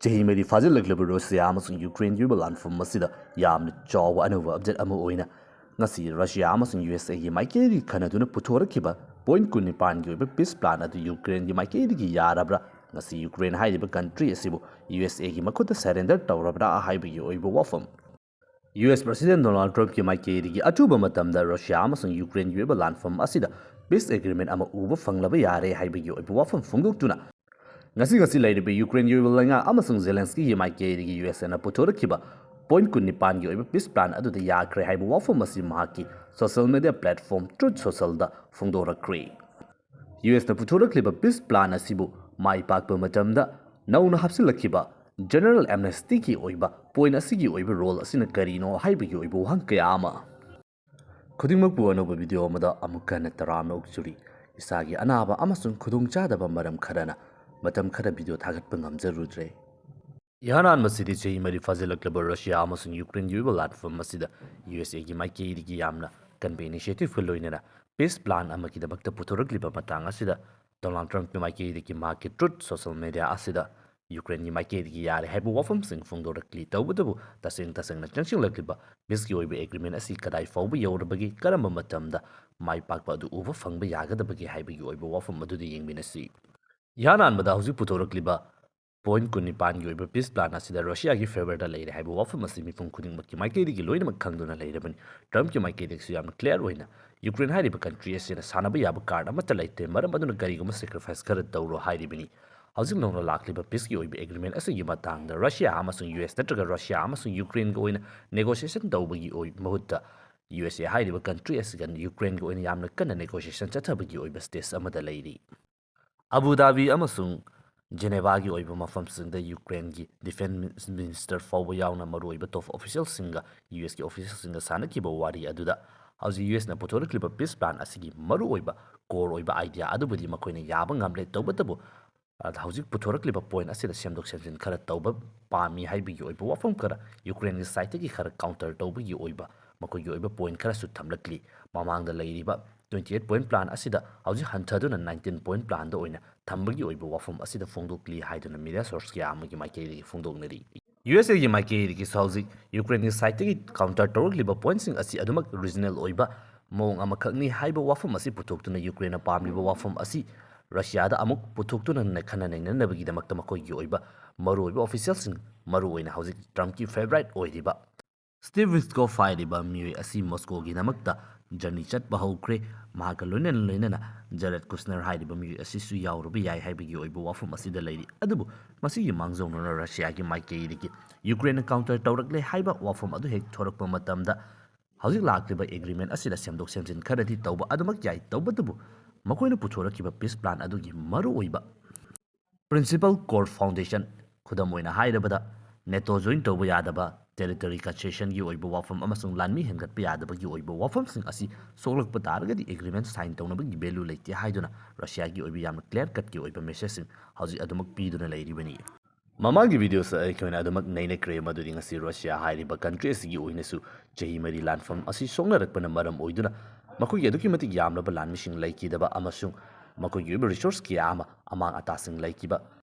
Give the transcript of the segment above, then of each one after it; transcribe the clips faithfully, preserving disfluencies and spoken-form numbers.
ꯆꯍꯤ ꯃꯔꯤ ꯐꯥꯖꯤꯜꯂꯛꯂꯕ ꯔꯨꯁꯤꯌꯥ ꯑꯃꯁꯨꯡ ꯌꯨꯀ꯭ꯔꯦꯟꯒꯤ ꯑꯣꯏꯕ ꯂꯥꯟꯐꯝ ꯑꯁꯤꯗ ꯌꯥꯝꯅ ꯆꯥꯎꯕ ꯑꯅꯧꯕ ꯑꯞꯗꯦꯠ ꯑꯃ ꯑꯣꯏꯅ ꯉꯁꯤ ꯔꯨꯁꯤꯌꯥ ꯑꯃꯁꯨꯡ ꯌꯨ ꯑꯦꯁ ꯑꯦꯒꯤ ꯃꯥꯏꯀꯩꯗꯒꯤ ꯈꯟꯅꯗꯨꯅ ꯄꯨꯊꯣꯔꯛꯈꯤꯕ ꯄꯣꯏꯟ ꯀꯨꯟꯅꯤꯄꯥꯟꯒꯤ ꯑꯣꯏꯕ ꯄꯤꯁ ꯄ꯭ꯂꯥꯟ ꯑꯗꯨ ꯌꯨꯀ꯭ꯔꯦꯟꯒꯤ ꯃꯥꯏꯀꯩꯗꯒꯤ ꯌꯥꯔꯕ꯭ꯔꯥ? ꯉꯁꯤ ꯌꯨꯀ꯭ꯔꯦꯟ ꯍꯥꯏꯔꯤꯕ ꯀꯟꯇ꯭ꯔꯤ ꯑꯁꯤꯕꯨ ꯌꯨ ꯑꯦꯁ ꯑꯦꯒꯤ ꯃꯈꯨꯠꯇ ꯁꯔꯦꯟꯗꯔ ꯇꯧꯔꯕ꯭ꯔꯥ ꯍꯥꯏꯕꯒꯤ ꯑꯣꯏꯕ ꯋꯥꯐꯝ꯫ ꯌꯨ ꯑꯦꯁ ꯄ꯭ꯔꯁꯤꯗꯦꯟ ꯗꯣꯅꯥꯜꯗ ꯇ꯭ꯔꯝꯞꯀꯤ ꯃꯥꯏꯀꯩꯗꯒꯤ ꯑꯊꯨꯕ ꯃꯇꯝꯗ ꯔꯨꯁꯤꯌꯥ ꯑꯃꯁꯨꯡ ꯌꯨꯀ꯭ꯔꯦꯟꯒꯤ ꯑꯣꯏꯕ ꯂꯥꯟꯐꯝ ꯑꯁꯤꯗ ꯄꯤꯁ ꯑꯦꯒ꯭ꯔꯤꯃꯦꯟ ꯑꯃ ꯎꯕ ꯐꯪꯂꯕ ꯌꯥꯔꯦ ꯍꯥꯏꯕꯒꯤ ꯑꯣꯏꯕ ꯋꯥꯐꯝ ꯐꯣꯡꯗꯣꯛꯇꯨꯅ, ꯉꯁꯤ ꯉꯁꯤ ꯂꯩꯔꯤꯕ ꯌꯨꯀ꯭ꯔꯦꯟꯒꯤ ꯑꯣꯏꯕ ꯂꯩꯉꯥꯛ ꯑꯃꯁꯨꯡ ꯖꯦꯂꯦꯟꯁꯀꯤꯒꯤ ꯃꯥꯏꯀꯩꯗꯒꯤ ꯌꯨ ꯑꯦꯁ ꯑꯦꯅ ꯄꯨꯊꯣꯔꯛꯈꯤꯕ ꯄꯣꯏꯟ ꯀꯨꯟꯅꯤꯄꯥꯟꯒꯤ ꯑꯣꯏꯕ ꯄꯤꯁ ꯄ꯭ꯂꯥꯟ ꯑꯗꯨꯗ ꯌꯥꯈ꯭ꯔꯦ ꯍꯥꯏꯕ ꯋꯥꯐꯝ ꯑꯁꯤ ꯃꯍꯥꯛꯀꯤ ꯁꯣꯁꯤꯌꯦꯜ ꯃꯤꯗꯤꯌꯥ ꯄ꯭ꯂꯦꯠꯐꯣꯝ ꯇ꯭ꯔꯨꯠ ꯁꯣꯁꯤꯌꯦꯜꯗ ꯐꯣꯡꯗꯣꯔꯛꯈ꯭ꯔꯦ꯫ ꯌꯨ ꯑꯦꯁꯅ ꯄꯨꯊꯣꯔꯛꯂꯤꯕ ꯄꯤꯁ ꯄ꯭ꯂꯥꯟ ꯑꯁꯤꯕꯨ ꯃꯥꯏ ꯄꯥꯛꯄ ꯃꯇꯝꯗ ꯅꯧꯅ ꯍꯥꯞꯆꯤꯜꯂꯛꯈꯤꯕ ꯖꯦꯅꯔꯦꯜ ꯑꯦꯝꯅꯦꯁꯇꯤꯒꯤ ꯑꯣꯏꯕ ꯄꯣꯏꯟ ꯑꯁꯤꯒꯤ ꯑꯣꯏꯕ ꯔꯣꯜ ꯑꯁꯤꯅ ꯀꯔꯤꯅꯣ ꯍꯥꯏꯕꯒꯤ ꯑꯣꯏꯕ ꯋꯥꯍꯪ ꯀꯌꯥ ꯑꯃ꯫ ꯈꯨꯗꯤꯡꯃꯛꯄꯨ ꯑꯅꯧꯕ ꯚꯤꯗꯤꯑꯣ ꯑꯃꯗ ꯑꯃꯨꯛ ꯍꯟꯅ ꯇꯔꯥꯝꯅ ꯑꯣꯛꯆꯔꯤ꯫ ꯏꯁꯥꯒꯤ ꯑꯅꯥꯕ ꯑꯃꯁꯨꯡ ꯈꯨꯗꯣꯡꯆꯥꯗꯕ ꯃꯔꯝ ꯈꯔꯅ ꯃꯇꯝ ꯈꯔ ꯚꯤꯗꯤꯑꯣ ꯊꯥꯒꯠꯄ ꯉꯝꯖꯔꯨꯗ꯭ꯔꯦ꯫ ꯏꯍꯥꯟ ꯍꯥꯟꯕꯁꯤꯗꯤ ꯆꯍꯤ ꯃꯔꯤ ꯐꯥꯖꯤꯜꯂꯛꯂꯕ ꯔꯨꯁꯤꯌꯥ ꯑꯃꯁꯨꯡ ꯌꯨꯀ꯭ꯔꯦꯟꯒꯤ ꯑꯣꯏꯕ ꯂꯥꯟꯐꯝ ꯑꯁꯤꯗ ꯌꯨ ꯑꯦꯁ ꯑꯦꯒꯤ ꯃꯥꯏꯀꯩꯗꯒꯤ ꯌꯥꯝꯅ ꯀꯟꯕ ꯏꯅꯤꯁꯤꯌꯦꯇꯤꯚꯀ ꯂꯣꯏꯅꯅ ꯄꯤꯁ ꯄ꯭ꯂꯥꯟ ꯑꯃꯒꯤꯗꯃꯛꯇ ꯄꯨꯊꯣꯔꯛꯂꯤꯕ ꯃꯇꯥꯡ ꯑꯁꯤꯗ ꯗꯣꯅꯥꯜꯗ ꯇ꯭ꯔꯝꯞꯀꯤ ꯃꯥꯏꯀꯩꯗꯒꯤ ꯃꯍꯥꯛꯀꯤ ꯇ꯭ꯔꯨꯠ ꯁꯣꯁꯤꯌꯦꯜ ꯃꯤꯗꯤꯌꯥ ꯑꯁꯤꯗ ꯌꯨꯀ꯭ꯔꯦꯟꯒꯤ ꯃꯥꯏꯀꯩꯗꯒꯤ ꯌꯥꯔꯦ ꯍꯥꯏꯕ ꯋꯥꯐꯝꯁꯤꯡ ꯐꯣꯡꯗꯣꯔꯛꯂꯤ꯫ ꯇꯧꯕꯇꯕꯨ ꯇꯁꯦꯡ ꯇꯁꯦꯡꯅ ꯆꯪꯁꯤꯜꯂꯛꯂꯤꯕ ꯄꯤꯁꯀꯤ ꯑꯣꯏꯕ ꯑꯦꯒ꯭ꯔꯤꯃꯦꯟ ꯑꯁꯤ ꯀꯗꯥꯏ ꯐꯥꯎꯕ ꯌꯧꯔꯕꯒꯦ, ꯀꯔꯝꯕ ꯃꯇꯝꯗ ꯃꯥꯏ ꯄꯥꯛꯄ ꯑꯗꯨ ꯎꯕ ꯐꯪꯕ ꯌꯥꯒꯗꯕꯒꯦ ꯍꯥꯏꯕꯒꯤ ꯑꯣꯏꯕ ꯋꯥꯐꯝ ꯑꯗꯨꯗ ꯌꯦꯡꯃꯤꯟꯅꯁꯤ꯫ ꯏꯍꯥꯟ ꯍꯥꯟꯕꯗ ꯍꯧꯖꯤꯛ ꯄꯨꯊꯣꯔꯛꯂꯤꯕ ꯄꯣꯏꯟ ꯀꯨꯟꯅꯤꯄꯥꯟꯒꯤ ꯑꯣꯏꯕ ꯄꯤꯁ ꯄ꯭ꯂꯥꯟ ꯑꯁꯤꯗ ꯔꯨꯁꯤꯌꯥꯒꯤ ꯐꯦꯚꯔꯗ ꯂꯩꯔꯦ ꯍꯥꯏꯕ ꯋꯥꯐꯝ ꯑꯁꯤ ꯃꯤꯄꯨꯝ ꯈꯨꯗꯤꯡꯃꯛꯀꯤ ꯃꯥꯏꯀꯩꯗꯒꯤ ꯂꯣꯏꯅꯃꯛ ꯈꯪꯗꯨꯅ ꯂꯩꯔꯕꯅꯤ꯫ ꯇ꯭ꯔꯝꯞꯀꯤ ꯃꯥꯏꯀꯩꯗꯒꯤꯁꯨ ꯌꯥꯝꯅ ꯀ꯭ꯂꯤꯌꯥꯔ ꯑꯣꯏꯅ ꯌꯨꯀ꯭ꯔꯦꯟ ꯍꯥꯏꯔꯤꯕ ꯀꯟꯇ꯭ꯔꯤ ꯑꯁꯤꯅ ꯁꯥꯟꯅꯕ ꯌꯥꯕ ꯀꯥꯔꯗ ꯑꯃꯠꯇ ꯂꯩꯇꯦ, ꯃꯔꯝ ꯑꯗꯨꯅ ꯀꯔꯤꯒꯨꯝꯕ ꯁꯦꯀ꯭ꯔꯤꯐꯥꯏꯁ ꯈꯔ ꯇꯧꯔꯣ ꯍꯥꯏꯔꯤꯕꯅꯤ꯫ ꯍꯧꯖꯤꯛ ꯅꯧꯅ ꯂꯥꯛꯂꯤꯕ ꯄꯤꯁꯀꯤ ꯑꯣꯏꯕ ꯑꯦꯒ꯭ꯔꯤꯃꯦꯟ ꯑꯁꯤꯒꯤ ꯃꯇꯥꯡꯗ ꯔꯨꯁꯤꯌꯥ ꯑꯃꯁꯨꯡ ꯌꯨ ꯑꯦꯁ ꯅꯠꯇ꯭ꯔꯒ ꯔꯨꯁꯤꯌꯥ ꯑꯃꯁꯨꯡ ꯌꯨꯀ꯭ꯔꯦꯟꯒ ꯑꯣꯏꯅ ꯅꯦꯒꯣꯁꯤꯌꯦꯁꯟ ꯇꯧꯕꯒꯤ ꯑꯣꯏ-, ꯃꯍꯨꯠꯇ ꯌꯨ ꯑꯦꯁ ꯑꯦ ꯍꯥꯏꯔꯤꯕ ꯀꯟꯇ꯭ꯔꯤ ꯑꯁꯤꯒ ꯌꯨꯀ꯭ꯔꯦꯟꯒ ꯑꯣꯏꯅ ꯌꯥꯝꯅ ꯀꯟꯅ ꯅꯦꯒꯣꯁꯤꯌꯦꯁꯟ ꯆꯠꯊꯕꯒꯤ ꯑꯣꯏꯕ ꯁ꯭ꯇꯦꯖ ꯑꯃꯗ ꯂꯩꯔꯤ꯫ ꯑꯕꯨ ꯙꯥꯕꯤ ꯑꯃꯁꯨꯡ ꯖꯦꯅꯦꯚꯥꯒꯤ ꯑꯣꯏꯕ ꯃꯐꯝꯁꯤꯡꯗ ꯌꯨꯀ꯭ꯔꯦꯟꯒꯤ ꯗꯤꯐꯦꯟꯁ ꯃꯤꯅꯤꯁꯇꯔ ꯐꯥꯎꯕ ꯌꯥꯎꯅ ꯃꯔꯨꯑꯣꯏꯕ ꯇꯣꯞ ꯑꯣꯐꯤꯁꯤꯌꯦꯜꯁꯤꯡꯒ ꯌꯨ ꯑꯦꯁꯀꯤ ꯑꯣꯐꯤꯁꯤꯌꯦꯜꯁꯤꯡꯒ ꯁꯥꯟꯅꯈꯤꯕ ꯋꯥꯔꯤ ꯑꯗꯨꯗ ꯍꯧꯖꯤꯛ ꯌꯨ ꯑꯦꯁꯅ ꯄꯨꯊꯣꯔꯛꯂꯤꯕ ꯄꯤꯁ ꯄ꯭ꯂꯥꯟ ꯑꯁꯤꯒꯤ ꯃꯔꯨꯑꯣꯏꯕ ꯀꯣꯔ ꯑꯣꯏꯕ ꯑꯥꯏꯗꯤꯌꯥ ꯑꯗꯨꯕꯨꯗꯤ ꯃꯈꯣꯏꯅ ꯌꯥꯕ ꯉꯝꯂꯦ꯫ ꯇꯧꯕꯇꯕꯨ, ꯑ, ꯍꯧꯖꯤꯛ ꯄꯨꯊꯣꯔꯛꯂꯤꯕ ꯄꯣꯏꯟ ꯑꯁꯤꯗ ꯁꯦꯝꯗꯣꯛ ꯁꯦꯝꯖꯤꯟ ꯈꯔ ꯇꯧꯕ ꯄꯥꯝꯃꯤ ꯍꯥꯏꯕꯒꯤ ꯑꯣꯏꯕ ꯋꯥꯐꯝ ꯈꯔ, ꯌꯨꯀ꯭ꯔꯦꯟꯒꯤ ꯁꯥꯏꯠꯇꯒꯤ ꯈꯔ ꯀꯥꯎꯟꯇꯔ ꯇꯧꯕꯒꯤ ꯑꯣꯏꯕ, ꯃꯈꯣꯏꯒꯤ ꯑꯣꯏꯕ ꯄꯣꯏꯟ ꯈꯔꯁꯨ ꯊꯝꯂꯛꯂꯤ꯫ ꯃꯃꯥꯡꯗ ꯂꯩꯔꯤꯕ twenty eight point plan ꯑꯁꯤꯗ ꯍꯧꯖꯤꯛ ꯍꯟꯊꯗꯨꯅ nineteen point planꯗ ꯑꯣꯏꯅ ꯊꯝꯕꯒꯤ ꯑꯣꯏꯕ ꯋꯥꯐꯝ ꯑꯁꯤꯗ ꯐꯣꯡꯗꯣꯛꯂꯤ ꯍꯥꯏꯗꯨꯅ media source ꯀꯌꯥ ꯑꯃꯒꯤ ꯃꯥꯏꯀꯩꯗꯒꯤ ꯐꯣꯡꯗꯣꯛꯅꯔꯤ꯫ USA ꯒꯤ ꯃꯥꯏꯀꯩꯗꯒꯤꯁꯨ ꯍꯧꯖꯤꯛ ꯌꯨꯀ꯭ꯔꯦꯟꯒꯤ sideꯇꯒꯤ counter ꯇꯧꯔꯛꯂꯤꯕ pointꯁꯤꯡ ꯑꯁꯤ ꯑꯗꯨꯃꯛ regional ꯑꯣꯏꯕ ꯃꯑꯣꯡ ꯑꯃꯈꯛꯅꯤ ꯍꯥꯏꯕ ꯋꯥꯐꯝ ꯑꯁꯤ ꯄꯨꯊꯣꯛꯇꯨꯅ ꯌꯨꯀ꯭ꯔꯦꯟꯅ ꯄꯥꯝꯂꯤꯕ ꯋꯥꯐꯝ ꯑꯁꯤ ꯔꯁꯤꯌꯥꯗ ꯑꯃꯨꯛ ꯄꯨꯊꯣꯛꯇꯨꯅ ꯈꯟꯅ ꯅꯩꯅꯅꯕꯒꯤꯗꯃꯛꯇ ꯃꯈꯣꯏꯒꯤ ꯑꯣꯏꯕ ꯃꯔꯨꯑꯣꯏꯕ officialꯁꯤꯡ, ꯃꯔꯨꯑꯣꯏꯅ ꯍꯧꯖꯤꯛ Trumpꯀꯤ favourite ꯑꯣꯏꯔꯤꯕ Steve Witkoff ꯍꯥꯏꯔꯤꯕ ꯃꯤꯑꯣꯏ ꯑꯁꯤ Moscowꯒꯤꯗꯃꯛꯇ journey ꯆꯠꯄ ꯍꯧꯈ꯭ꯔꯦ꯫ ꯃꯍꯥꯛꯀ ꯂꯣꯏꯅꯅ ꯂꯣꯏꯅꯅ Jared Kushner ꯍꯥꯏꯔꯤꯕ ꯃꯤꯑꯣꯏ ꯑꯁꯤꯁꯨ ꯌꯥꯎꯔꯨꯕ ꯌꯥꯏ ꯍꯥꯏꯕꯒꯤ ꯑꯣꯏꯕ ꯋꯥꯐꯝ ꯑꯁꯤꯗ ꯂꯩꯔꯤ꯫ ꯑꯗꯨꯕꯨ ꯃꯁꯤꯒꯤ ꯃꯥꯡꯖꯧꯅꯅ ꯔꯁꯤꯌꯥꯒꯤ ꯃꯥꯏꯀꯩꯗꯒꯤ ꯌꯨꯀ꯭ꯔꯦꯟꯅ counter ꯇꯧꯔꯛꯂꯦ ꯍꯥꯏꯕ ꯋꯥꯐꯝ ꯑꯗꯨ ꯍꯦꯛ ꯊꯣꯔꯛꯄ ꯃꯇꯝꯗ ꯍꯧꯖꯤꯛ ꯂꯥꯛꯂꯤꯕ agreement ꯑꯁꯤꯗ ꯁꯦꯝꯗꯣꯛ ꯁꯦꯝꯖꯤꯟ ꯈꯔꯗꯤ ꯇꯧꯕ ꯑꯗꯨꯃꯛ ꯌꯥꯏ꯫ ꯇꯧꯕꯇꯕꯨ ꯃꯈꯣꯏꯅ ꯄꯨꯊꯣꯔꯛꯈꯤꯕ peace plan ꯑꯗꯨꯒꯤ ꯃꯔꯨꯑꯣꯏꯕ principal core foundation, ꯈꯨꯗꯝ ꯑꯣꯏꯅ ꯍꯥꯏꯔꯕꯗ, NATO join ꯇꯧꯕ ꯌꯥꯗꯕ, territory concessionꯒꯤ ꯑꯣꯏꯕ ꯋꯥꯐꯝ ꯑꯃꯁꯨꯡ ꯂꯥꯟꯃꯤ ꯍꯦꯟꯒꯠꯄ ꯌꯥꯗꯕꯒꯤ ꯑꯣꯏꯕ ꯋꯥꯐꯝꯁꯤꯡ ꯑꯁꯤ ꯁꯣꯛꯂꯛꯄ ꯇꯥꯔꯒꯗꯤ agreement sign ꯇꯧꯅꯕꯒꯤ value ꯂꯩꯇꯦ ꯍꯥꯏꯗꯨꯅ ꯔꯁꯤꯌꯥꯒꯤ ꯑꯣꯏꯕ ꯌꯥꯝꯅ clear cutꯀꯤ ꯑꯣꯏꯕ messageꯁꯤꯡ ꯍꯧꯖꯤꯛ ꯑꯗꯨꯃꯛ ꯄꯤꯗꯨꯅ ꯂꯩꯔꯤꯕꯅꯤ꯫ ꯃꯃꯥꯡꯒꯤ videoꯁꯤꯗ ꯑꯩꯈꯣꯏꯅ ꯑꯗꯨꯃꯛ ꯅꯩꯅꯈ꯭ꯔꯦ, ꯃꯗꯨꯗꯤ ꯉꯁꯤ ꯔꯁꯤꯌꯥ ꯍꯥꯏꯔꯤꯕ country ꯑꯁꯤꯒꯤ ꯑꯣꯏꯅꯁꯨ ꯆꯍꯤ ꯃꯔꯤ ꯂꯥꯟꯐꯝ ꯑꯁꯤ ꯁꯣꯛꯅꯔꯛꯄꯅ ꯃꯔꯝ ꯑꯣꯏꯗꯨꯅ ꯃꯈꯣꯏꯒꯤ ꯑꯗꯨꯛꯀꯤ ꯃꯇꯤꯛ ꯌꯥꯝꯂꯕ ꯂꯥꯟꯃꯤꯁꯤꯡ ꯂꯩꯈꯤꯗꯕ ꯑꯃꯁꯨꯡ ꯃꯈꯣꯏꯒꯤ ꯑꯣꯏꯕ resource ꯀꯌꯥ ꯑꯃ ꯑꯃꯥꯡ ꯑꯇꯥꯁꯤꯡ ꯂꯩꯈꯤꯕ꯫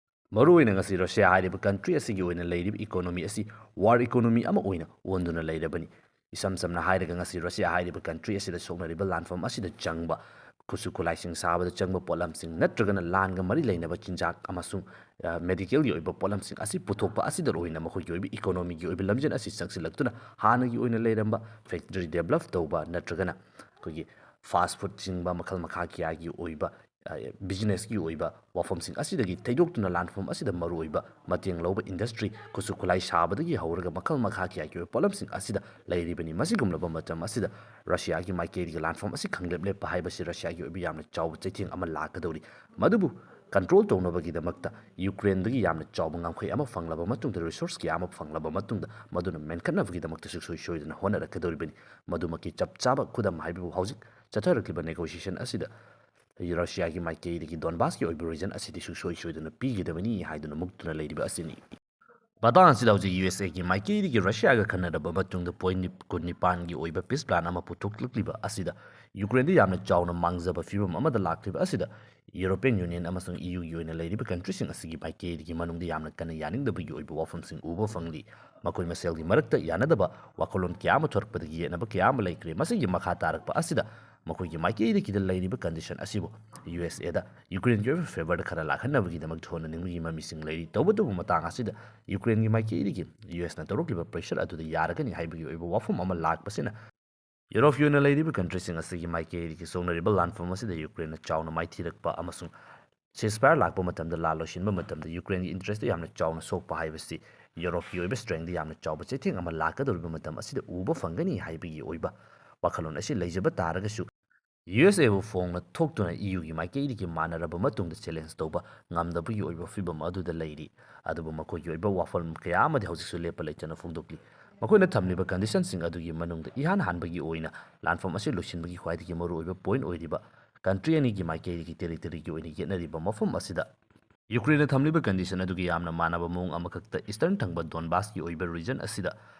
ꯃꯔꯨꯑꯣꯏꯅ ꯉꯁꯤ ꯔꯁꯤꯌꯥ ꯍꯥꯏꯔꯤꯕ country ꯑꯁꯤꯒꯤ ꯑꯣꯏꯅ ꯂꯩꯔꯤꯕ economy ꯑꯁꯤ war economy ꯑꯃ ꯑꯣꯏꯅ ꯑꯣꯟꯗꯨꯅ ꯂꯩꯔꯕꯅꯤ꯫ ꯏꯁꯝ ꯁꯝꯅ ꯍꯥꯏꯔꯒ, ꯉꯁꯤ ꯔꯁꯤꯌꯥ ꯍꯥꯏꯔꯤꯕ country ꯑꯁꯤꯗ ꯁꯣꯛꯅꯔꯤꯕ ꯂꯥꯟꯐꯝ ꯑꯁꯤꯗ ꯆꯪꯕ ꯈꯨꯠꯁꯨ ꯈꯨꯠꯂꯥꯏꯁꯤꯡ ꯁꯥꯕꯗ ꯆꯪꯕ ꯄꯣꯠꯂꯝꯁꯤꯡ ꯅꯠꯇ꯭ꯔꯒꯅ ꯂꯥꯟꯒ ꯃꯔꯤ ꯂꯩꯅꯕ ꯆꯤꯟꯖꯥꯛ ꯑꯃꯁꯨꯡ, ꯑ, medicalꯒꯤ ꯑꯣꯏꯕ ꯄꯣꯠꯂꯝꯁꯤꯡ ꯑꯁꯤ ꯄꯨꯊꯣꯛꯄ ꯑꯁꯤꯗ ꯑꯣꯏꯅ ꯃꯈꯣꯏꯒꯤ ꯑꯣꯏꯕ economyꯒꯤ ꯑꯣꯏꯕ ꯂꯝꯖꯦꯜ ꯑꯁꯤ ꯆꯪꯁꯤꯜꯂꯛꯇꯨꯅ ꯍꯥꯟꯅꯒꯤ ꯑꯣꯏꯅ ꯂꯩꯔꯝꯕ factory develop ꯇꯧꯕ ꯅꯠꯇ꯭ꯔꯒꯅ ꯑꯩꯈꯣꯏꯒꯤ fast food ꯆꯤꯡꯕ ꯃꯈꯜ ꯃꯈꯥ ꯀꯌꯥꯒꯤ ꯑꯣꯏꯕ, ꯑ, businessꯀꯤ ꯑꯣꯏꯕ ꯋꯥꯐꯝꯁꯤꯡ ꯑꯁꯤꯗꯒꯤ ꯊꯩꯗꯣꯛꯇꯨꯅ ꯂꯥꯟꯐꯝ ꯑꯁꯤꯗ ꯃꯔꯨꯑꯣꯏꯕ ꯃꯇꯦꯡ ꯂꯧꯕ industry, ꯈꯨꯠꯁꯨ ꯈꯨꯠꯂꯥꯏ ꯁꯥꯕꯗꯒꯤ ꯍꯧꯔꯒ ꯃꯈꯜ ꯃꯈꯥ ꯀꯌꯥꯒꯤ ꯑꯣꯏꯕ ꯄꯣꯠꯂꯝꯁꯤꯡ ꯑꯁꯤꯗ ꯂꯩꯔꯤꯕꯅꯤ꯫ ꯃꯁꯤꯒꯨꯝꯂꯕ ꯃꯇꯝ ꯑꯁꯤꯗ ꯔꯁꯤꯌꯥꯒꯤ ꯃꯥꯏꯀꯩꯗꯒꯤ ꯂꯥꯟꯐꯝ ꯑꯁꯤ ꯈꯪꯂꯦꯞ ꯂꯦꯞꯄ ꯍꯥꯏꯕꯁꯤ ꯔꯁꯤꯌꯥꯒꯤ ꯑꯣꯏꯕ ꯌꯥꯝꯅ ꯆꯥꯎꯕ ꯆꯩꯊꯦꯡ ꯑꯃ ꯂꯥꯛꯀꯗꯧꯔꯤ꯫ ꯃꯗꯨꯕꯨ control ꯇꯧꯅꯕꯒꯤꯗꯃꯛꯇ ꯌꯨꯀ꯭ꯔꯦꯟꯗꯒꯤ ꯌꯥꯝꯅ ꯆꯥꯎꯕ ꯉꯝꯈꯩ ꯑꯃ ꯐꯪꯂꯕ ꯃꯇꯨꯡꯗ, resource ꯀꯌꯥ ꯑꯃ ꯐꯪꯂꯕ ꯃꯇꯨꯡꯗ, ꯃꯗꯨꯅ ꯃꯦꯟꯈꯠꯅꯕꯒꯤꯗꯃꯛꯇ ꯁꯨꯡꯁꯣꯏ ꯁꯣꯏꯗꯅ ꯍꯣꯠꯅꯔꯛꯀꯗꯧꯔꯤꯕꯅꯤ꯫ ꯃꯗꯨꯃꯛꯀꯤ ꯆꯞ ꯆꯥꯕ ꯈꯨꯗꯝ ꯍꯥꯏꯕꯕꯨ ꯍꯧꯖꯤꯛ ꯆꯠꯊꯔꯛꯂꯤꯕ negotiation ꯑꯁꯤꯗ ꯔꯁꯤꯌꯥꯒꯤ ꯃꯥꯏꯀꯩꯗꯒꯤ ꯗꯣꯟꯕꯥꯁꯀꯤ ꯑꯣꯏꯕ region ꯑꯁꯤꯗꯤ ꯁꯨꯡꯁꯣꯏ ꯁꯣꯏꯗꯅ ꯄꯤꯒꯗꯕꯅꯤ ꯍꯥꯏꯗꯨꯅ ꯃꯨꯛꯇꯨꯅ ꯂꯩꯔꯤꯕ ꯑꯁꯤꯅꯤ꯫ ꯃꯇꯥꯡ ꯑꯁꯤꯗ ꯍꯧꯖꯤꯛ ꯌꯨ ꯑꯦꯁ ꯑꯦꯒꯤ ꯃꯥꯏꯀꯩꯗꯒꯤ ꯔꯁꯤꯌꯥꯒ ꯈꯟꯅꯔꯕ ꯃꯇꯨꯡꯗ ꯄꯣꯏꯟ ꯀꯨꯟꯅꯤꯄꯥꯟꯒꯤ ꯑꯣꯏꯕ ꯄꯤꯁ ꯄ꯭ꯂꯥꯟ ꯑꯃ ꯄꯨꯊꯣꯛꯂꯛꯂꯤꯕ ꯑꯁꯤꯗ ꯌꯨꯀ꯭ꯔꯦꯟꯗ ꯌꯥꯝꯅ ꯆꯥꯎꯅ ꯃꯥꯡꯖꯕ ꯐꯤꯕꯝ ꯑꯃꯗ ꯂꯥꯛꯂꯤꯕ ꯑꯁꯤꯗ ꯌꯨꯔꯣꯄꯤꯌꯟ ꯌꯨꯅꯤꯌꯟ ꯑꯃꯁꯨꯡ ꯏ ꯌꯨꯒꯤ ꯑꯣꯏꯅ ꯂꯩꯔꯤꯕ ꯀꯟꯇ꯭ꯔꯤꯁꯤꯡ ꯑꯁꯤꯒꯤ ꯃꯥꯏꯀꯩꯗꯒꯤ ꯃꯅꯨꯡꯗ ꯌꯥꯝꯅ ꯀꯟꯅ ꯌꯥꯅꯤꯡꯗꯕꯒꯤ ꯑꯣꯏꯕ ꯋꯥꯐꯝꯁꯤꯡ ꯎꯕ ꯐꯪꯂꯤ꯫ ꯃꯈꯣꯏ ꯃꯁꯦꯜꯒꯤ ꯃꯔꯛꯇ ꯌꯥꯅꯗꯕ ꯋꯥꯈꯜꯂꯣꯟ ꯀꯌꯥ ꯑꯃ ꯊꯣꯔꯛꯄꯗꯒꯤ ꯌꯦꯠꯅꯕ ꯀꯌꯥ ꯑꯃ ꯂꯩꯈ꯭ꯔꯦ꯫ ꯃꯁꯤꯒꯤ ꯃꯈꯥ ꯇꯥꯔꯛꯄ ꯑꯁꯤꯗ ꯃꯈꯣꯏꯒꯤ ꯃꯥꯏꯀꯩꯗꯒꯤꯗ ꯂꯩꯔꯤꯕ ꯀꯟꯗꯤꯁꯟ ꯑꯁꯤꯕꯨ ꯌꯨ ꯑꯦꯁ ꯑꯦꯗ ꯌꯨꯀ꯭ꯔꯦꯟꯒꯤ ꯑꯣꯏꯕ ꯐꯦꯚꯔꯗ ꯈꯔ ꯂꯥꯛꯍꯟꯅꯕꯒꯤꯗꯃꯛ ꯍꯣꯠꯅꯅꯤꯡꯕꯒꯤ ꯃꯃꯤꯁꯤꯡ ꯂꯩꯔꯤ꯫ ꯇꯧꯕꯇꯕꯨ ꯃꯇꯥꯡ ꯑꯁꯤꯗ ꯌꯨꯀ꯭ꯔꯦꯟꯒꯤ ꯃꯥꯏꯀꯩꯗꯒꯤ ꯌꯨ ꯑꯦꯁꯅ ꯇꯧꯔꯛꯂꯤꯕ ꯄ꯭ꯔꯦꯁꯔ ꯑꯗꯨꯗ ꯌꯥꯔꯒꯅꯤ ꯍꯥꯏꯕꯒꯤ ꯑꯣꯏꯕ ꯋꯥꯐꯝ ꯑꯃ ꯂꯥꯛꯄꯁꯤꯅ ꯌꯨꯔꯣꯞꯀꯤ ꯑꯣꯏꯅ ꯂꯩꯔꯤꯕ ꯀꯟꯇ꯭ꯔꯤꯁꯤꯡ ꯑꯁꯤꯒꯤ ꯃꯥꯏꯀꯩꯗꯒꯤ ꯁꯣꯛꯅꯔꯤꯕ ꯂꯥꯟꯐꯝ ꯑꯁꯤꯗ ꯌꯨꯀ꯭ꯔꯦꯟꯅ ꯆꯥꯎꯅ ꯃꯥꯏꯊꯤꯔꯛꯄ ꯑꯃꯁꯨꯡ ꯁꯤꯁꯐꯥꯌꯔ ꯂꯥꯛꯄ ꯃꯇꯝꯗ ꯂꯥꯟ ꯂꯣꯏꯁꯤꯟꯕ ꯃꯇꯝꯗ ꯌꯨꯀ꯭ꯔꯦꯟꯒꯤ ꯏꯟꯇꯔꯦꯁꯇ ꯌꯥꯝꯅ ꯆꯥꯎꯅ ꯁꯣꯛꯄ ꯍꯥꯏꯕꯁꯤ ꯌꯨꯔꯣꯞꯀꯤ ꯑꯣꯏꯕ ꯁ꯭ꯇꯔꯦꯡꯗ ꯌꯥꯝꯅ ꯆꯥꯎꯕ ꯆꯩꯊꯦꯡ ꯑꯃ ꯂꯥꯛꯀꯗꯧꯔꯤꯕ ꯃꯇꯝ ꯑꯁꯤꯗ ꯎꯕ ꯐꯪꯒꯅꯤ ꯍꯥꯏꯕꯒꯤ ꯑꯣꯏꯕ ꯋꯥꯈꯜꯂꯣꯟ ꯑꯁꯤ ꯂꯩꯖꯕ ꯇꯥꯔꯒꯁꯨ ꯌꯨ ꯑꯦꯁ ꯑꯦꯕꯨ ꯐꯣꯡꯅ ꯊꯣꯛꯇꯨꯅ ꯏ ꯌꯨꯒꯤ ꯃꯥꯏꯀꯩꯗꯒꯤ ꯃꯥꯟꯅꯔꯕ ꯃꯇꯨꯡꯗ ꯆꯦꯂꯦꯟꯖ ꯇꯧꯕ ꯉꯝꯗꯕꯒꯤ ꯑꯣꯏꯕ ꯐꯤꯕꯝ ꯑꯗꯨꯗ ꯂꯩꯔꯤ꯫ ꯑꯗꯨꯕꯨ ꯃꯈꯣꯏꯒꯤ ꯑꯣꯏꯕ ꯋꯥꯐꯝ ꯀꯌꯥ ꯑꯃꯗꯤ ꯍꯧꯖꯤꯛꯁꯨ ꯂꯦꯞꯄ ꯂꯩꯇꯅ ꯐꯣꯡꯗꯣꯛꯂꯤ꯫ ꯃꯈꯣꯏꯅ ꯊꯝꯂꯤꯕ ꯀꯟꯗꯤꯁꯟꯁꯤꯡ ꯑꯗꯨꯒꯤ ꯃꯅꯨꯡꯗ ꯏꯍꯥꯟ ꯍꯥꯟꯕꯒꯤ ꯑꯣꯏꯅ ꯂꯥꯟꯐꯝ ꯑꯁꯤ ꯂꯣꯏꯁꯤꯟꯕꯒꯤ ꯈ꯭ꯋꯥꯏꯗꯒꯤ ꯃꯔꯨꯑꯣꯏꯕ ꯄꯣꯏꯟ ꯑꯣꯏꯔꯤꯕ ꯀꯟꯇ꯭ꯔꯤ ꯑꯅꯤꯒꯤ ꯃꯥꯏꯀꯩꯗꯒꯤ ꯇꯦꯔꯤꯇꯣꯔꯤꯒꯤ ꯑꯣꯏꯅ ꯌꯦꯠꯅꯔꯤꯕ ꯃꯐꯝ ꯑꯁꯤꯗ ꯌꯨꯀ꯭ꯔꯦꯟꯅ ꯊꯝꯂꯤꯕ ꯀꯟꯗꯤꯁꯟ ꯑꯗꯨꯒꯤ ꯌꯥꯝꯅ ꯃꯥꯟꯅꯕ ꯃꯑꯣꯡ ꯑꯃꯈꯛꯇ ꯏꯁꯇꯔꯟ ꯊꯪꯕ ꯗꯣꯟꯕꯥꯁꯀꯤ ꯑꯣꯏꯕ ꯔꯤꯖꯟ ꯑꯁꯤꯗ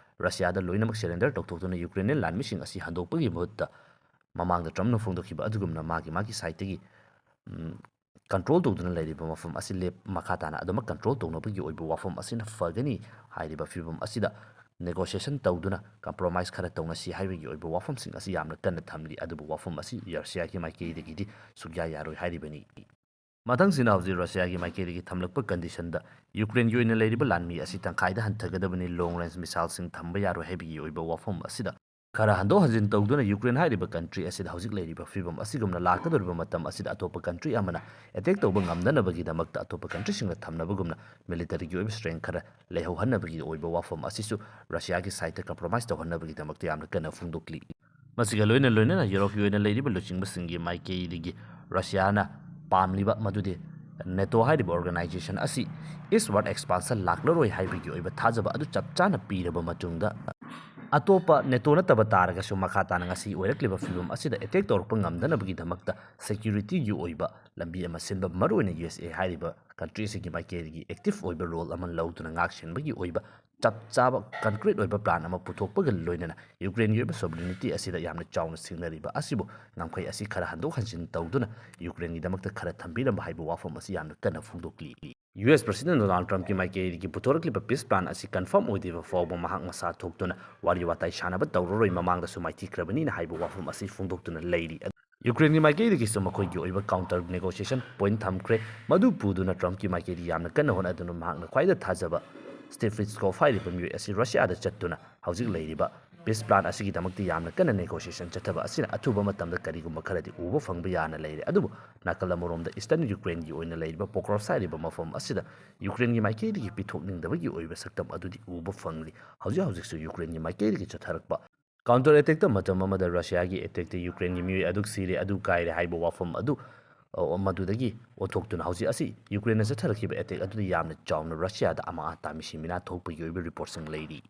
ꯔꯁꯤꯌꯥꯗ ꯂꯣꯏꯅꯃꯛ ꯁꯔꯦꯟꯗꯔ ꯇꯧꯊꯣꯛꯇꯨꯅ ꯌꯨꯀ꯭ꯔꯦꯅꯤꯌꯟ ꯂꯥꯟꯃꯤꯁꯤꯡ ꯑꯁꯤ ꯍꯟꯗꯣꯛꯄꯒꯤ ꯃꯍꯨꯠꯇ ꯃꯃꯥꯡꯗ ꯇ꯭ꯔꯝꯞꯅ ꯐꯣꯡꯗꯣꯛꯈꯤꯕ ꯑꯗꯨꯒꯨꯝꯅ ꯃꯥꯒꯤ ꯃꯥꯒꯤ ꯁꯥꯏꯠꯇꯒꯤ ꯀꯟꯇ꯭ꯔꯣꯜ ꯇꯧꯗꯨꯅ ꯂꯩꯔꯤꯕ ꯃꯐꯝ ꯑꯁꯤ ꯂꯦꯞ ꯃꯈꯥ ꯇꯥꯅ ꯑꯗꯨꯃꯛ ꯀꯟꯇ꯭ꯔꯣꯜ ꯇꯧꯅꯕꯒꯤ ꯑꯣꯏꯕ ꯋꯥꯐꯝ ꯑꯁꯤꯅ ꯐꯒꯅꯤ ꯍꯥꯏꯔꯤꯕ ꯐꯤꯕꯝ ꯑꯁꯤꯗ ꯅꯦꯒꯣꯁꯤꯌꯦꯁꯟ ꯇꯧꯗꯨꯅ ꯀꯝꯄ꯭ꯔꯣꯃꯥꯏꯁ ꯈꯔ ꯇꯧꯅꯁꯤ ꯍꯥꯏꯕꯒꯤ ꯑꯣꯏꯕ ꯋꯥꯐꯝꯁꯤꯡ ꯑꯁꯤ ꯌꯥꯝꯅ ꯀꯟꯅ ꯊꯝꯂꯤ꯫ ꯑꯗꯨꯕꯨ ꯋꯥꯐꯝ ꯑꯁꯤ ꯔꯁꯤꯌꯥꯒꯤ ꯃꯥꯏꯀꯩꯗꯒꯤꯗꯤ ꯁꯨꯛꯌꯥ ꯌꯥꯔꯣꯏ ꯍꯥꯏꯔꯤꯕꯅꯤ꯫ ꯃꯊꯪꯁꯤꯅ ꯍꯧꯖꯤꯛ ꯔꯁꯤꯌꯥꯒꯤ ꯃꯥꯏꯀꯩꯗꯒꯤ ꯊꯝꯂꯛꯄ ꯀꯟꯗꯤꯁꯟꯗ ꯌꯨꯀ꯭ꯔꯦꯟꯒꯤ ꯑꯣꯏꯅ ꯂꯩꯔꯤꯕ ꯂꯥꯟꯃꯤ ꯑꯁꯤ ꯇꯪꯈꯥꯏꯗ ꯍꯟꯊꯒꯗꯕꯅꯤ, ꯂꯣꯡ ꯔꯦꯟꯖ ꯃꯤꯁꯥꯏꯜꯁꯤꯡ ꯊꯝꯕ ꯌꯥꯔꯣꯏ ꯍꯥꯏꯕꯒꯤ ꯑꯣꯏꯕ ꯋꯥꯐꯝ ꯑꯁꯤꯗ ꯈꯔ ꯍꯟꯗꯣꯛ ꯍꯟꯖꯤꯟ ꯇꯧꯗꯨꯅ ꯌꯨꯀ꯭ꯔꯦꯟ ꯍꯥꯏꯔꯤꯕ ꯀꯟꯇ꯭ꯔꯤ ꯑꯁꯤꯗ ꯍꯧꯖꯤꯛ ꯂꯩꯔꯤꯕ ꯐꯤꯕꯝ ꯑꯁꯤꯒꯨꯝꯅ ꯂꯥꯛꯀꯗꯧꯔꯤꯕ ꯃꯇꯝ ꯑꯁꯤꯗ ꯑꯇꯣꯞꯄ ꯀꯟꯇ꯭ꯔꯤ ꯑꯃꯅ ꯑꯦꯇꯦꯛ ꯇꯧꯕ ꯉꯝꯗꯅꯕꯒꯤꯗꯃꯛꯇ ꯑꯇꯣꯞꯄ ꯀꯟꯇ꯭ꯔꯤꯁꯤꯡꯅ ꯊꯝꯅꯕꯒꯨꯝꯅ ꯃꯤꯂꯤꯇꯔꯤꯒꯤ ꯑꯣꯏꯕ ꯁ꯭ꯇꯔꯦꯡ ꯈꯔ ꯂꯩꯍꯧꯍꯟꯅꯕꯒꯤ ꯑꯣꯏꯕ ꯋꯥꯐꯝ ꯑꯁꯤꯁꯨ ꯔꯁꯤꯌꯥꯒꯤ ꯁꯥꯏꯠꯇ ꯀꯝꯄ꯭ꯔꯣꯃꯥꯏꯁ ꯇꯧꯍꯟꯅꯕꯒꯤꯗꯃꯛꯇ ꯌꯥꯝꯅ ꯀꯟꯅ ꯐꯣꯡꯗꯣꯛꯂꯤ꯫ ꯃꯁꯤꯒ ꯂꯣꯏꯅ ꯂꯣꯏꯅꯅ ꯌꯨꯔꯣꯞꯀꯤ ꯑꯣꯏꯅ ꯂꯩꯔꯤꯕ ꯂꯨꯆꯤꯡꯕꯁꯤꯡꯒꯤ ꯃꯥꯏꯀꯩꯗꯒꯤ ꯔꯁꯤꯌꯥꯅ ꯄꯥꯝꯂꯤꯕ ꯃꯗꯨꯗꯤ ꯅꯦꯇꯣ ꯍꯥꯏꯔꯤꯕ ꯑꯣꯔꯒꯅꯥꯏꯖꯦꯁꯟ ꯑꯁꯤ ꯏꯁꯋꯥꯔꯗ ꯑꯦꯛꯁꯄꯥꯟꯁꯟ ꯂꯥꯛꯂꯔꯣꯏ ꯍꯥꯏꯕꯒꯤ ꯑꯣꯏꯕ ꯊꯥꯖꯕ ꯑꯗꯨ ꯆꯞ ꯆꯥꯅ ꯄꯤꯔꯕ ꯃꯇꯨꯡꯗ ꯑꯇꯣꯞꯄ ꯅꯦꯇꯣ ꯅꯠꯇꯕ ꯇꯥꯔꯒꯁꯨ ꯃꯈꯥ ꯇꯥꯅ ꯉꯁꯤ ꯑꯣꯏꯔꯛꯂꯤꯕ ꯐꯤꯕꯝ ꯑꯁꯤꯗ ꯑꯦꯇꯦꯛ ꯇꯧꯔꯛꯄ ꯉꯝꯗꯅꯕꯒꯤꯗꯃꯛꯇ ꯁꯦꯀ꯭ꯌꯨꯔꯤꯇꯤꯒꯤ ꯑꯣꯏꯕ ꯂꯝꯕꯤ ꯑꯃ ꯁꯤꯟꯕ, ꯃꯔꯨꯑꯣꯏꯅ ꯌꯨ ꯑꯦꯁ ꯑꯦ ꯍꯥꯏꯔꯤꯕ ꯀꯟꯇ꯭ꯔꯤ ꯑꯁꯤꯒꯤ ꯃꯥꯏꯀꯩꯗꯒꯤ ꯑꯦꯛꯇꯤꯚ ꯑꯣꯏꯕ ꯔꯣꯜ ꯑꯃ ꯂꯧꯗꯨꯅ ꯉꯥꯛ ꯁꯦꯟꯕꯒꯤ ꯑꯣꯏꯕ ꯆꯞ ꯆꯥꯕ ꯀꯟꯀ꯭ꯔꯤꯠ ꯑꯣꯏꯕ ꯄ꯭ꯂꯥꯟ ꯑꯃ ꯄꯨꯊꯣꯛꯄꯒ ꯂꯣꯏꯅꯅ ꯌꯨꯀ꯭ꯔꯦꯟꯒꯤ ꯑꯣꯏꯕ ꯁꯣꯕꯔꯤꯅꯤꯇꯤ ꯑꯁꯤꯗ ꯌꯥꯝꯅ ꯆꯥꯎꯅ ꯁꯤꯡꯅꯔꯤꯕ ꯑꯁꯤꯕꯨ ꯉꯝꯈꯩ ꯑꯁꯤ ꯈꯔ ꯍꯟꯗꯣꯛ ꯍꯟꯖꯤꯟ ꯇꯧꯗꯨꯅ ꯌꯨꯀ꯭ꯔꯦꯟꯒꯤꯗꯃꯛꯇ ꯈꯔ ꯊꯝꯕꯤꯔꯝꯕ ꯍꯥꯏꯕ ꯋꯥꯐꯝ ꯑꯁꯤ ꯌꯥꯝꯅ ꯀꯟꯅ ꯐꯣꯡꯗꯣꯛꯂꯤ꯫ ꯌꯨ ꯑꯦꯁ ꯄ꯭ꯔꯁꯤꯗꯦꯟ ꯗꯣꯅꯥꯜꯗ ꯇ꯭ꯔꯝꯞꯀꯤ ꯃꯥꯏꯀꯩꯗꯒꯤ ꯄꯨꯊꯣꯔꯛꯂꯤꯕ ꯄꯤꯁ ꯄ꯭ꯂꯥꯟ ꯑꯁꯤ ꯀꯟꯐꯥꯔꯝ ꯑꯣꯏꯗ꯭ꯔꯤꯕ ꯐꯥꯎꯕ ꯃꯍꯥꯛ ꯃꯁꯥ ꯊꯣꯛꯇꯨꯅ ꯋꯥꯔꯤ ꯋꯥꯇꯥꯏ ꯁꯥꯟꯅꯕ ꯇꯧꯔꯔꯣꯏ, ꯃꯃꯥꯡꯗꯁꯨ ꯃꯥꯏꯊꯤꯈ꯭ꯔꯕꯅꯤꯅ ꯍꯥꯏꯕ ꯋꯥꯐꯝ ꯑꯁꯤ ꯐꯣꯡꯗꯣꯛꯇꯨꯅ ꯂꯩꯔꯤ꯫ ꯌꯨꯀ꯭ꯔꯦꯟꯒꯤ ꯃꯥꯏꯀꯩꯗꯒꯤꯁꯨ ꯃꯈꯣꯏꯒꯤ ꯑꯣꯏꯕ ꯀꯥꯎꯟꯇꯔ ꯅꯦꯒꯣꯁꯤꯌꯦꯁꯟ ꯄꯣꯏꯟꯠ ꯊꯝꯈ꯭ꯔꯦ꯫ ꯃꯗꯨ ꯄꯨꯗꯨꯅ ꯇ꯭ꯔꯝꯞꯀꯤ ꯃꯥꯏꯀꯩꯗ ꯌꯥꯝꯅ ꯀꯟꯅ ꯍꯣꯠꯅꯗꯨꯅ ꯃꯍꯥꯛꯅ ꯈ꯭ꯋꯥꯏꯗ ꯊꯥꯖꯕ ꯁ꯭ꯇꯤꯚ ꯋꯤꯠꯀꯣꯐ ꯍꯥꯏꯔꯤꯕ ꯃꯤꯑꯣꯏ ꯑꯁꯤ ꯔꯁꯤꯌꯥꯗ ꯆꯠꯇꯨꯅ ꯍꯧꯖꯤꯛ ꯂꯩꯔꯤꯕ ꯄꯤꯁ ꯄ꯭ꯂꯥꯟ ꯑꯁꯤꯒꯤꯗꯃꯛꯇ ꯌꯥꯝꯅ ꯀꯟꯅ ꯅꯦꯒꯣꯁꯤꯌꯦꯁꯟ ꯆꯠꯊꯕ ꯑꯁꯤꯅ ꯑꯊꯨꯕ ꯃꯇꯝꯗ ꯀꯔꯤꯒꯨꯝꯕ ꯈꯔꯗꯤ ꯎꯕ ꯐꯪꯕ ꯌꯥꯅ ꯂꯩꯔꯦ꯫ ꯑꯗꯨꯕꯨ ꯅꯥꯀꯜ ꯑꯃꯔꯣꯝꯗ ꯏꯁꯇꯔꯟ ꯌꯨꯀ꯭ꯔꯦꯟꯒꯤ ꯑꯣꯏꯅ ꯂꯩꯔꯤꯕ ꯄꯣꯀ꯭ꯔꯣꯚꯁ ꯍꯥꯏꯔꯤꯕ ꯃꯐꯝ ꯑꯁꯤꯗ ꯌꯨꯀ꯭ꯔꯦꯟꯒꯤ ꯃꯥꯏꯀꯩꯗꯒꯤ ꯄꯤꯊꯣꯛꯅꯤꯡꯗꯕꯒꯤ ꯑꯣꯏꯕ ꯁꯛꯇꯝ ꯑꯗꯨꯗꯤ ꯎꯕ ꯐꯪꯂꯤ꯫ ꯍꯧꯖꯤꯛ ꯍꯧꯖꯤꯛꯁꯨ ꯌꯨꯀ꯭ꯔꯦꯟꯒꯤ ꯃꯥꯏꯀꯩꯗꯒꯤ ꯆꯠꯊꯔꯛꯄ ꯀꯥꯎꯟꯇꯔ ꯑꯦꯇꯦꯛꯇ ꯃꯇꯝ ꯑꯃꯗ ꯔꯁꯤꯌꯥꯒꯤ ꯑꯦꯇꯦꯛꯇ ꯌꯨꯀ꯭ꯔꯦꯟꯒꯤ ꯃꯤꯑꯣꯏ ꯑꯗꯨ ꯁꯤꯔꯦ, ꯑꯗꯨ ꯀꯥꯏꯔꯦ ꯍꯥꯏꯕ ꯋꯥꯐꯝ ꯑꯗꯨ, ꯑ, ꯃꯗꯨꯗꯒꯤ ꯑꯣꯟꯊꯣꯛꯇꯨꯅ ꯍꯧꯖꯤꯛ ꯑꯁꯤ ꯌꯨꯀ꯭ꯔꯦꯟꯅ ꯆꯠꯊꯔꯛꯈꯤꯕ ꯑꯦꯇꯦꯛ ꯑꯗꯨꯗ ꯌꯥꯝꯅ ꯆꯥꯎꯅ ꯔꯁꯤꯌꯥꯗ ꯑꯃꯥꯡ ꯑꯇꯥ ꯃꯤꯁꯤ ꯃꯤꯅꯥ ꯊꯣꯛꯄꯒꯤ ꯑꯣꯏꯕ ꯔꯤꯄꯣꯔꯠꯁꯤꯡ ꯂꯩꯔꯤ꯫